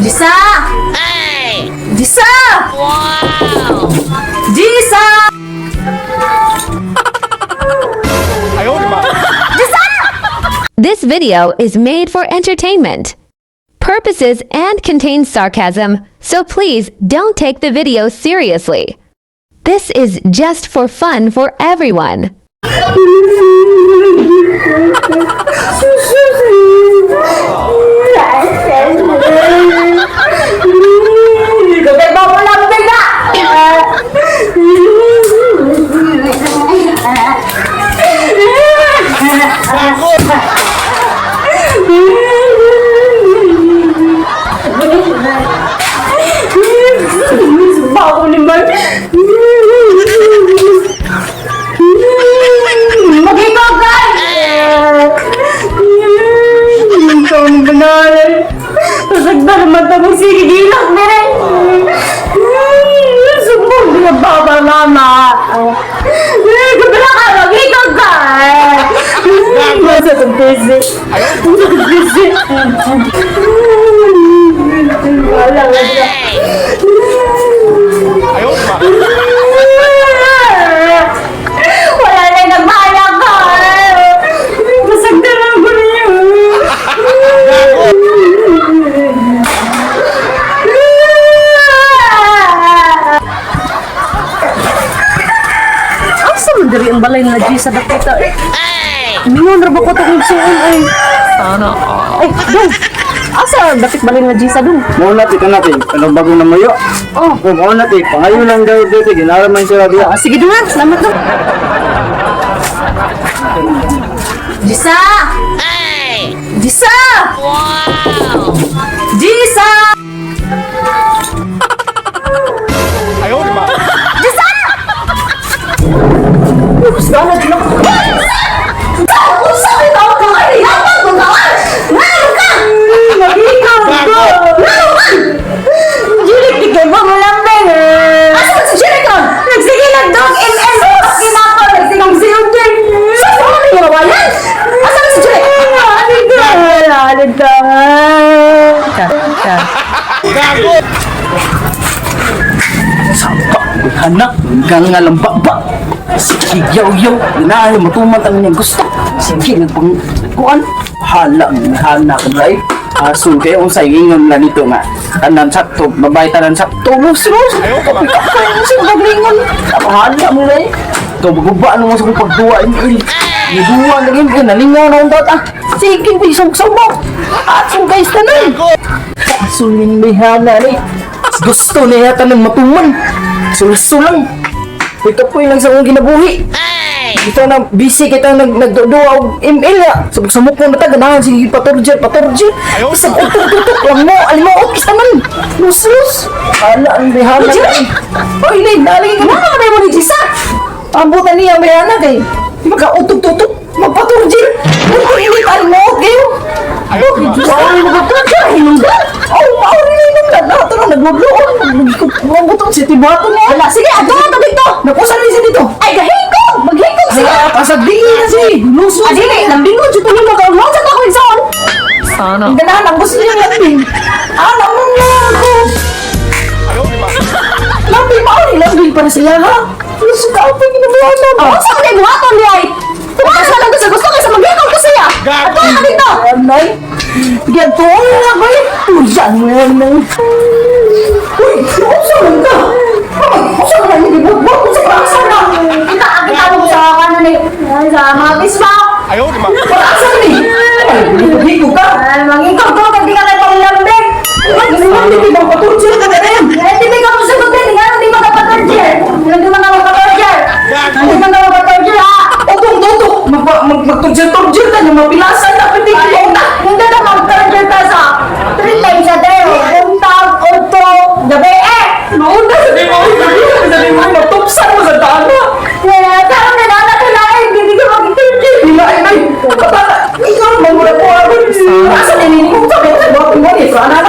Jisa! Jisa! Wow! Jisa! This video is made for entertainment purposes and contains sarcasm, so please don't take the video seriously. This is just for fun for everyone. Gabay ba mo lang biga? Bako naman. Magikaw ka! Ikaw ang banal. Masagda naman ito magsigigilak na rin. Sumbong din ang baba, mama. Kabila ka, magikaw ka! Masa itong busy. Masa itong busy. Wala, wala. Wala na yung nagbahala ka. Basag na lang ko niyo. Asa man diri ang balay nga G sa dakita eh? Mingon ra ba ko tong igsuon ay? Sana. Ay, dong. Asa dapit balay nga G sa dong? Mao na tika natin, ano bago na mayo? Oh. Oh, mao na ti, pangayo lang daw dito, ginaraman sila diya. Ah, sige dong ha. Salamat dong. Jisa! Jisa! Wow! Jisa! Jisa! Gusto na dito. Unsa may tawag ka kayo? Yapag mo ka! Ngano ka? Magikaw ko. Ngano ka? Jirik di kay mo lambing. Asa man si Jericho? Nagsige lang dog ML. Kinako nagsige ang siyong din. Sa mo ni wayan? Asa man si Jericho? Ano ka? Ano ka? Ka. Ka. Sampa, hanak, gang nga lang ba. Sige, yaw yaw, ginaayo matuman ang niyang gusto. Sige, nagpang kuan. Hala, hanak right. Aso kayo unsay ingon na nito nga. Tanan sakto, babae tanan sakto. Lus lus. Kapoy kapoy sa paglingon. Hala mo na eh. Ito, maguba ano mo sa kong pagduwa ML. Niduwa na ML, nalingaw na akong data. Sige, bisong sumok. Aso guys, tanan. Aso ning mihana ni. Gusto niya tanan matuman. Sulsulang. Ikapoy lang sa akong ginabuhi. Kita na busy kita nag nagduduwa og ML ya. Sumuk mo na ta ganahan sige patorjer patorjer. Basta utok-tutok lang mo alimuot kita man. Lus-lus. Ala ang bihana. Oy, lin, dali ka. Ngano man mo ni Jisa? Ambutan niya ang bihana kay. Di ba ka utok-tutok magpatorjer. Kung hindi alimuot kayo. Ay, Diyos ko, ka, hinungdan. Oh, maori na hinungdan. Lahat na naglugloon. Magbutong si Tibato mo. Wala, sige, adto ka dito. Nakusan rin siya dito. Ay, gahingkog! Maghingkog siya! Ay, pasagdiin na siya. Luso. Ah, dili, lambingon jud nimo ka. Mo sa ako igsoon. Sana. Ang ganahan, ang gusto niya lambing. Alam mo na ako. Lambing, maori lambing para siya, ha? Luso ka, ang paginabuhan na. Oh, unsa man buhaton di ay? Tumaas na lang ko sa gusto kaysa maghingkog ko siya. Adto ka dito. Anay, bigyan to na ako eh. Uyan mo yan nang. Uy, unsa man ka? Ay, unsa man ang gibot-bot? Unsa ka asa na? Kita kita mo sa ano ni sa mga bisbak. Para asa ni? Ay, higog ka. Ay, maghingkog ko kay di ka kay panglambing. Ay, lambing, di ba? Patorture ka na rin. Eh, di ka mo sagot din. Nga, di ka patorture. Hindi man ka magpatorture. Hindi man ka magpatorture, ha? Utong tutok, magtorture-torture ka na mapilasan na pwede ka na. Hindi na mag-torture ka sa three times a day. Buntag, udto, gabi, eh! Mauna sa di mo, sa di mo, matupsan mo sa dana. Kaya, karon na nana ka na, eh, hindi ka mag-torture. Hila ay ay, bata, ikaw man mo na po ako. Asa ni ni mo sabi sa buhat mo ni, sana